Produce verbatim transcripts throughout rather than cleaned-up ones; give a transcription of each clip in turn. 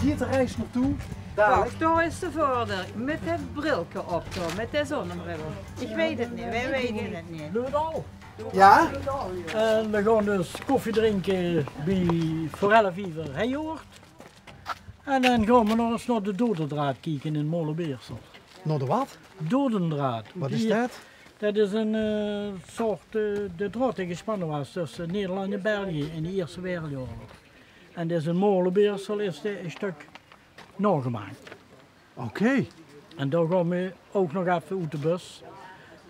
Hie de reis naotoe. Dalik. Wach, dao is de voordeur. Mit 't brilke op, dao. Mit de zonnebril. Ich weit 't neet. Veer weite 't neet. Jao? En veer gaon dus koffie drinke bie, veur elf oer Heijhoort. En dan gaon veer nog ins nao de dodendraad kieke in Molenbeersel. Nao de wat? Dodendraad. Wat is det? Det is ein, eh, soort, eh, de draod dae gespanne waas tösse Nederland en België in de Ierste Wereldoorlog. En det is in Molenbeersel is det ein stök naogemaak. Oké. En dao gaon veer ouch nog effe oet de bus.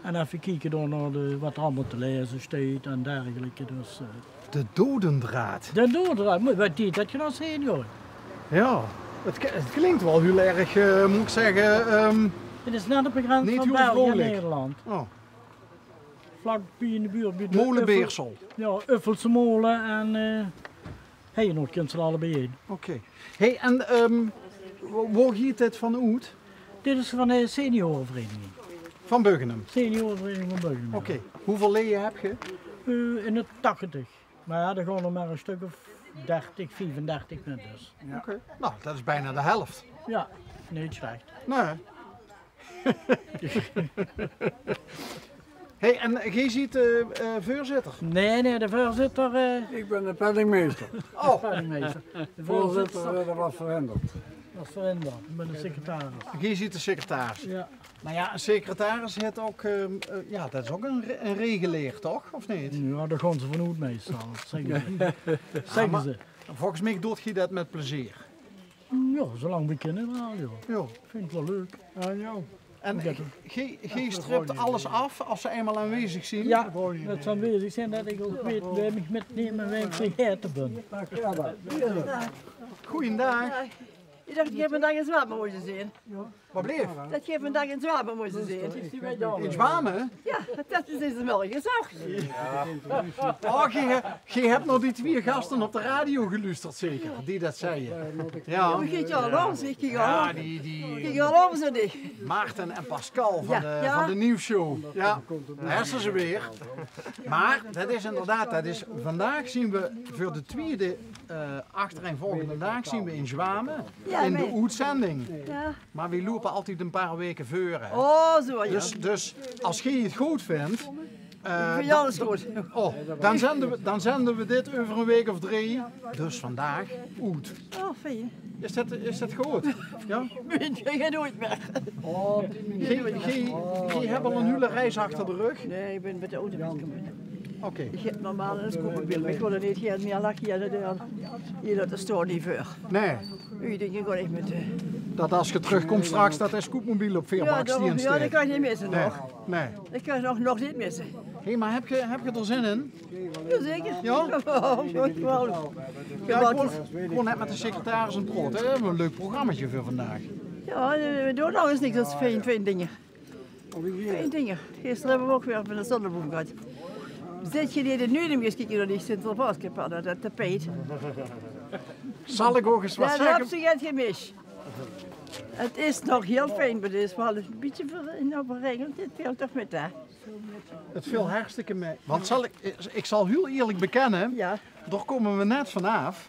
En effe kieke dao nao de, wat d'r allemaol te laeze steit en dergelijke. Dus, eh, De dodendraad. De dodendraad. Mer wat deet det geer det zeen, joh? Jao, het k-, het klink waal hiel erg, eh, mót ich zègke, ehm, 't is net op de grens van België en Nederland. Oh. Vlak bie in de buurt, bie de Molenbeersel. Uffel-, jao, Uffelse Mole en, eh, Heijenoord kins se allebei in. Oké. Hey, en, ehm, wo, wo geit dit van oet? Dit is van de seniorenvereniging. Van Buggenum? Seniorenvereniging van Buggenum, jao. Oké. Hoeveul leje höb geer? Eh, in de tachtig. Mer jao, d'r gaon d'r mer ein stök of dertig, viefendertig mit dus. Jao. Oké. Nou, det is bijna de helft. Jao, neet slech. Nee. Hey, en geer zeet, eh, eh, veurzitter? Nee, nee, de veurzitter, eh, Ich bin de penningmeister. Oh. Penningmeister. De veurzitter, eh, det waas veranderd. Waas veranderd. Ich bin de secretaris. Geer zeet de secretaris? Jao. Mer jao, ein secretaris haet ouch, eh, eh, jao, det is ouch ein re-, ein regeleer, toch? Of neet? Jao, dao gaon ze van oet meistal, zègke ze. Zègke ze. Volges mich doot geer det mit plezeer. Jao, zolang veer kinne waal, jao. Jao. Vinj ich waal leuk. Jao, jao. En geer, geer strip alles aaf es ze einmaol aanwezig zeen? Jao, det ze aanwezig zeen, det ich ouch weit wae mich mitnumme en wae ich vergaete bön. Goojendaag. Ich dach, geer höb vandaag in Zwamen mótte zeen. Wat bleef? Det geer vandaag in Zwamen mótte zeen. In Zwamen? Jao, det is dees mörge gezag. Oh, geer, geer höb nao die twieë gaste op de radio gelusterd, zeker? Die det zagte. Jao. Jao, ich ging al langs, ich ging al langs. Jao, die, die Maarten en Pascal van de, van de Nieuwsshow. Jao, dao is ze weer. Mer det is inderdaad, det is, vandaag zeen veer veur de twieëde, eh, achtereinvolgende daag zeen veer in Zwamen in de oetzending. Jao. Mer veer loupe altied ein paar waeke veur, hè. Oh, zo, jao. Dus, dus es geer 't good vindj, eh, dan, oh, dan zende veer, dan zende veer dit euver ein waek of drie, dus vandaag, oet. Oh, fijn. Is det, is det good? Jao? Geer, geer, geer höb al ein hiel reis achter de rögk? Nee, ich bin mit de auto mitgekómme. Oké. Ich höb normaal ein scootmobiel, mer ich wil d'r neet hie mieë lach hie aan de deur. Hie, det steit neet veur. Nee. Ich dink, ich gaon neet mit, eh. Det es geer trökkómp straks, det 't scootmobiel op veer bak steit. Jao, det kan ich neet misse, nog. Nee. Ich kan 't nog, nog neet misse. Hé, mer höb geer, höb geer d'r zin in? Jao, zeker. Jao? Jao, ich wol, ich wol net mit de secretaris aan 't praote, hè. Ein leuk programmaatje veur vandaag. Jao, eh, veer doon nog ins niks es fijn, fijn dinger. Fijn dinger. Gister höbbe veer ouch weer mit de zonnebloem gehad. Zit geer neet in Nudenum ins kieke nao die Sinterklaoskapel, det tapijt? Zal ich ouch ins wat zègke? Dao höbs se get gemis. 't Is nog hiel fijn, mer 't is waal ein bietje veur in op regel. Dit vilt toch mit, hè? 't Vilt hartstikke mei. Want zal ich, ich zal hiel ierlik bekènne, dao kómme veer net vanaaf.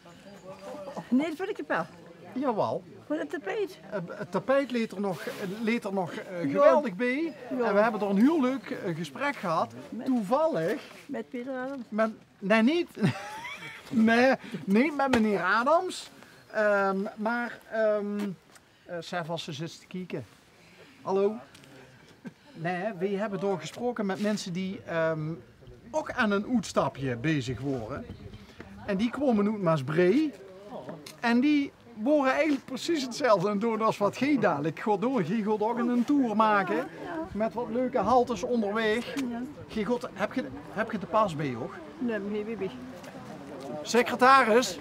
Neet veur de kapel. Jawaal. Veur 't tapijt. Eh, 't tapijt leet d'r nog, leet d'r nog, eh, geweldig bie. Jao. En veer höbbe d'r ein hiel leuk, eh, gesprek gehad. Toevallig. Mit Peter Adams? Mit, nee, neet. Nee, neet mit meneer Adams. Ehm, mer, ehm, eh, Sef, es se zits te kieke. Hallo. Nee, veer höbbe dao gesproke mit minse die, ehm, ouch aan ein oetstapje bezig wore. En die kwome oet Maasbree. En die wore eigelik precies 'tzelfde aan 't doon es wat geer dalik gaot doon. Geer gaot ouch ein tour make mit wat leuke haltes óngerwaeg. Geer gaot, höb geer, höb geer de pas bie uch? Nee, neet bie mich. Secretaris?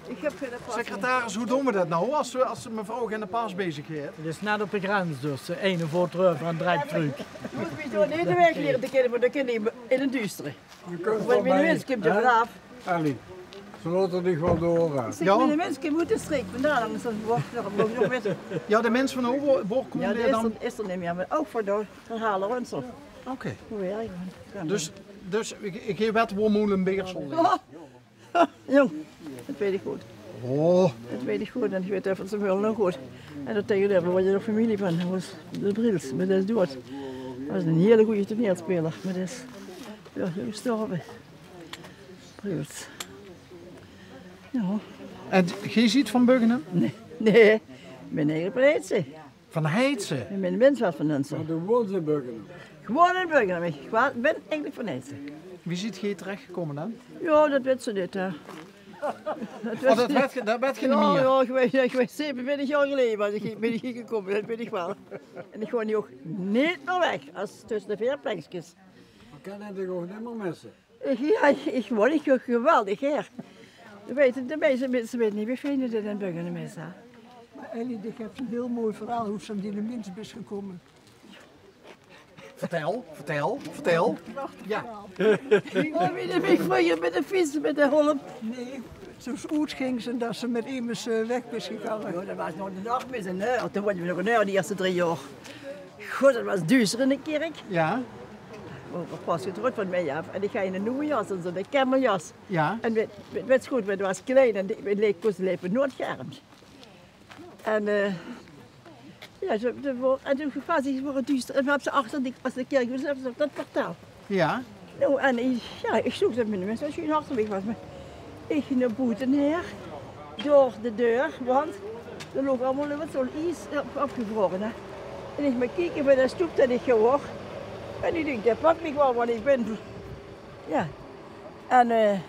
Ich höb geine pas mie. Secretaris, wie doon veer det noe es, es mevrouw geine pas bie zich haet? 't Is net op de grens, dus, eh, eine vaart d'reuver en drek trök. Geer mót mich toch neet de waeg liere te kènne, want dan kin ich in 't duuster. Wen mien mins kump d'r vanaaf. Ellie, ze laote dich waal door, hè? Zèk, mien mins kump oet de streek vandaan, angers dan waor ich nog mit. Jao, de mins van Hoover, waor kump dae dan? Jao, dae is d'r, is d'r neet mieë, mer ouch veur de herhaler en zo. Oké. Hoe werk 't? Dus, dus, geer wèt waor Molenbeersel ligk? Jóng, det weit ich good. Oh. Det weit ich good en ich weit det van Samuel nog good. En dao taengeneuver waas nog femilie van, det waas de Briels, mer dae is doead. Det waas eine hele gooje toneelspeler, mer dae is, jao, dae is gestorve. Briels. Jao. En geer zeet van Buggenum? Nae, nae. Ich bin eigelik van Heitse. Van Heitse? Ich bin mins waas van Heitse. Mer doe woons in Buggenum? Ich woon in Buggenum. Ich wa-, bin eigelik van Heitse. Wie zeet geer hie terechgekómme dan? Jao, det weit ze neet, hè. Det weit ze neet. Oh, det weit geer, det weit geer neet mieë. Jao, ich weit, ich weit, zevenentwintig jaor geleje waas ich, bin ich hie gekómme, det weit ich waal. En ich gaon hie ouch neet mieë weg, es tösse de veer plenkskes. Mer kan 't toch ouch neet mieë misse? Ich, jao, ich, ich woon hie ouch geweldig gaer. Geer weit, de meiste minse weite neet wie fijn det in Buggenum is, hè. Mer Ellie, ich höb ein hiel mooi verhaol wie se aan die mins bis gekómme. Vertèl, vertèl, vertèl. Jao. Oh, wie det ich vreuger mit de fiets, mit de holp. Nae, zoe oet ging ze det ze mit emes, eh, weg bis gegange. Jao, det waas nog de nachmis, hè. Toen woonde v'r nog in Eur de ierste drie jaor. God, det waas duuster in de kèrk. Jao. Oh, ich waas getrouwd van mei aaf. En ich haw eine nuuje jas en zoe'n kemmeljas. Jao. En wèt, wèt, wèt se good, det waas klein en die, die leek, kós lepe noeats geërmd. En, eh, jao, ze, ze wo-, en toen waas 't, woort 't duuster. En toen höbbe ze achter die, es de kèrk waas, höbbe ze det portaal. Jao. Noe, en ich, jao, ich zoog det mit de minse, es ich achter mich waas, mer ich nao boete haer, door de deur, want d'r loog allemaol waat zoe'n ies op, opgevrore, hè. En ich mer kieke veur de stoep det ich gaon. En ich dink, dae pak mich waal, want ich bin, jao. En, eh,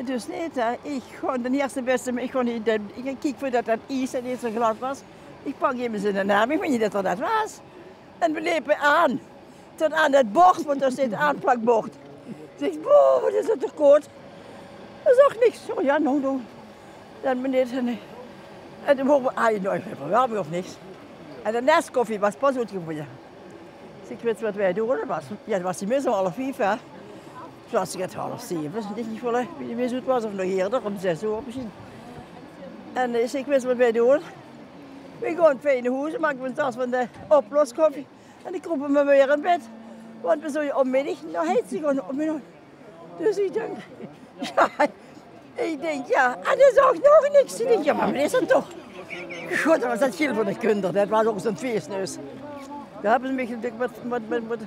dus neet, hè. Ich gaon de ierste bèste, mer ich gaon neet, ich kiek veur det, det ies neet zoe glad waas. Ich pak emes in de erm, ich weit neet det 'r det waas. En v'r lepe aan. Tot aan det bord, want dao steit aanplakbord. Ich zèk: "Boe, waat is det toch koud." Hae zag niks. Oh jao, noe, noe. Dan meneer zei: "Nae." En toen vroge v'r: "Ah, noe, höbbe v'r waal weer of niks?" En de Nescoffi waas pas oetgevónje. Ich zèk: "Wèt geer waat veer doon?" Det waas, jao, det waas tenminste half vief, hè. Toen waas 't half zeve, dink ich waal, hè. Ich weit neet wie 't waas, of nog eerder, óm zès oor mesjien. En, eh, ich zèk: "Wèt geer waat veer doon? Veer gaon fijn nao hoes, make v'r ein tas van de oploskoffie." En ich kroop mer weer in bèd, want veer zouwe ómmiddig nao Heitse gaon, ómmiddig. Dus ich dink, jao, ich dink, jao, en hae zag nog niks. Ich dink, jao, mer waat is det toch? God, det waas det Giel van de Kunder, det waas ouch zoe'n feesneus. Dao höbbe ze mich natuurlik mit, mit, mit, mit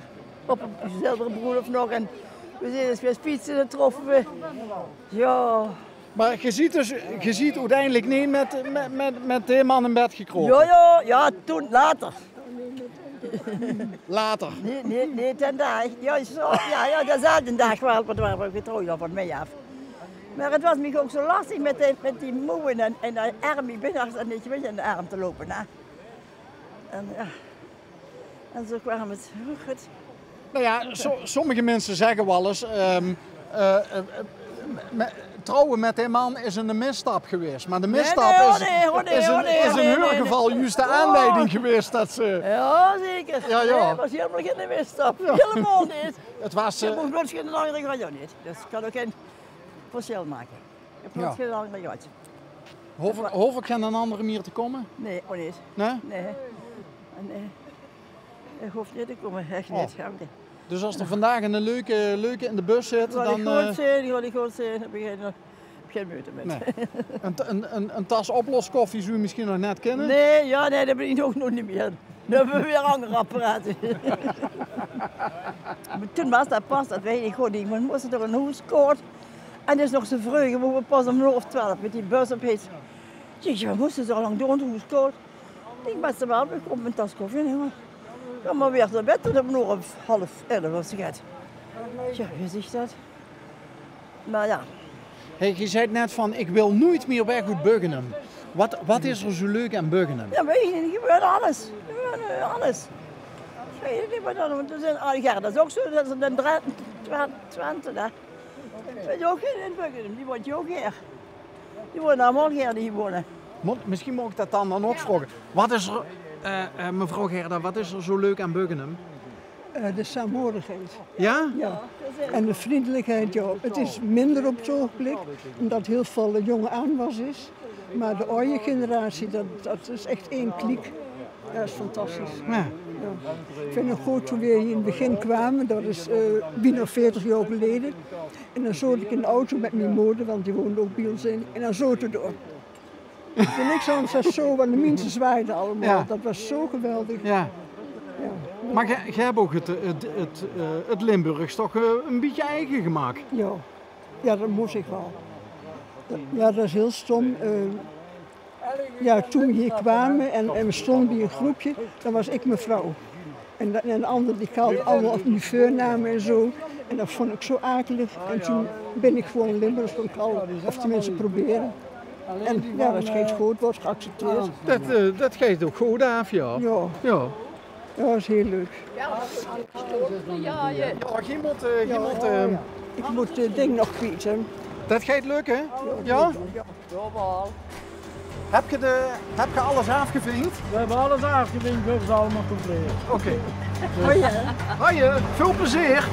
op ein zilvere broelof nog en veer zeen ins weer fietse en troffe veer. Jao. Mer geer zeet dus, geer zeet oeteindelik neet mit, mit, mit, mit dae man in bèd gekrope? Jao, jao, jao, toen, later. Later? Nae, nae, nae, den daag. Jao, zoe, jao, jao, dezelfde daag waal, want v'r wore getrouwd al van mei aaf. Mer 't waas mich ouch zoe lastig mit die, mit die moewe en, en de erm. Ich bin ech neet gewend in de erm te loupe, hè. En jao. En zoe kwaam 't. Jao, good. Nou ja, so-, sommige minse zègke waal ins, ehm, eh, eh, me-, trouwe mit dae man is 'ne misstap gewaes. Mer de misstap is, is in häör geval juus de aanleiding gewaes det ze... Jao, zeker. Jao, jao. Nae, 't waas hielemaol geine misstap. Jao. Hielemaol neet. 't Waas, eh, ich mót bloos geine angere gaatje, jao, neet. Dus ich kan ouch gein versjil make. Ich mót geine angere gaatje. Hoof ich, hoof ich geine angere mieë te kómme? Nae, ouch neet. Nae? Nae. Nae. Ich hoof neet te kómme, ech neet. Dank dich. Dus es d'r vandaag 'ne leuke, leuke in de bus zit, dan, eh, gaon ich good zeen, gaon ich good zeen. Höb ich gein, höb ich gein meujte mit. Nae. Ein t-, ein, ein, ein tas oploskoffie zów mesjien nog net kinne? Nae, jao, nae, det bin ich ouch nog neet mieë. Noe höbbe v'r weer anger apparate. Mer toen waas det pas, det weit ich good, mer v'r móste door ein hoeskoort. En 't is nog zoe vreug, v'r mótte pas óm ein oor of twelf mit die bus op Heitse. Jeetje, v'r móste zoe lang door ein hoeskoort. Ich dink, bèste man, ich kóm ein tas koffie neme. Jao, mer weer zoe bèter óm ein oor of half elf of zoe get. Jao, wie zèk ich det? Mer jao. Hey, geer zeet net van: "Ich wil noeit mieë weg oet Buggenum." Waat, waat is d'r zoe leuk aan Buggenum? Jao, weit ich neet. D'r gebeurt alles. D'r gebeurt, eh, alles. Ich weit neet waat dan, want d'r zeen al, jao, det is ouch zoe, det is ein Drent-, Twen-, Twente, hè. D'r zeen ouch gein in Buggenum, die woont hie ouch hie. Die woone allemaol hie, die hie woone. Mót, mesjien mót ich det dan, dan ouch vraoge. Waat is d'r, eh, eh, mevrouw Gerda, waat is d'r zoe leuk aan Buggenum? Eh, de saamhorigheid. Jao? Jao. En de vriendelijkheid, jao. Het is minder op het ogenblik, omdat heel veel jonge aanwas is. Maar de oude generatie, dat, dat is echt één kliek. Dat is fantastisch. Ja. Ja. Ik vind het goed toen we hier in het begin kwamen, dat is eh, bijna veertig jaar geleden. En dan zat ik in de auto met mijn moeder, want die woonde ook bij ons in. En dan zaten we door. En ik zat zo, want de mensen zwaaiden allemaal. Ja. Dat was zo geweldig. Ja. Ja. Maar jij hebt ook het, het, het, eh, het Limburgs toch eh, een beetje eigen gemaakt? Ja. Ja, dat moest ik wel. Dat- ja, dat is heel stom. Eh, ja, toen we hier kwamen en, en we stonden bij een groepje, dan was ik mevrouw. En, dat- en de anderen die kalden allemaal op die voornamen en zo. En dat vond ik zo akelig. En toen ben ik gewoon Limburgs gaan kallen. Of tenminste proberen. En ja, dat schijnt goed, wordt geaccepteerd. Dat, eh, dat geeft ook goed af, ja. Ja. Ja. Dat was heel leuk. Ja, je... Ja, je moet, eh, je moet, eh, ik moet het ding nog kwijt, hè. Dat gaat lukken, hè? Ja? Heb je, de, heb je alles afgevinkt? We hebben alles afgevinkt, we hebben ze allemaal compleet. Oké. Hoi, hè. Hoi, hè. Veel plezier.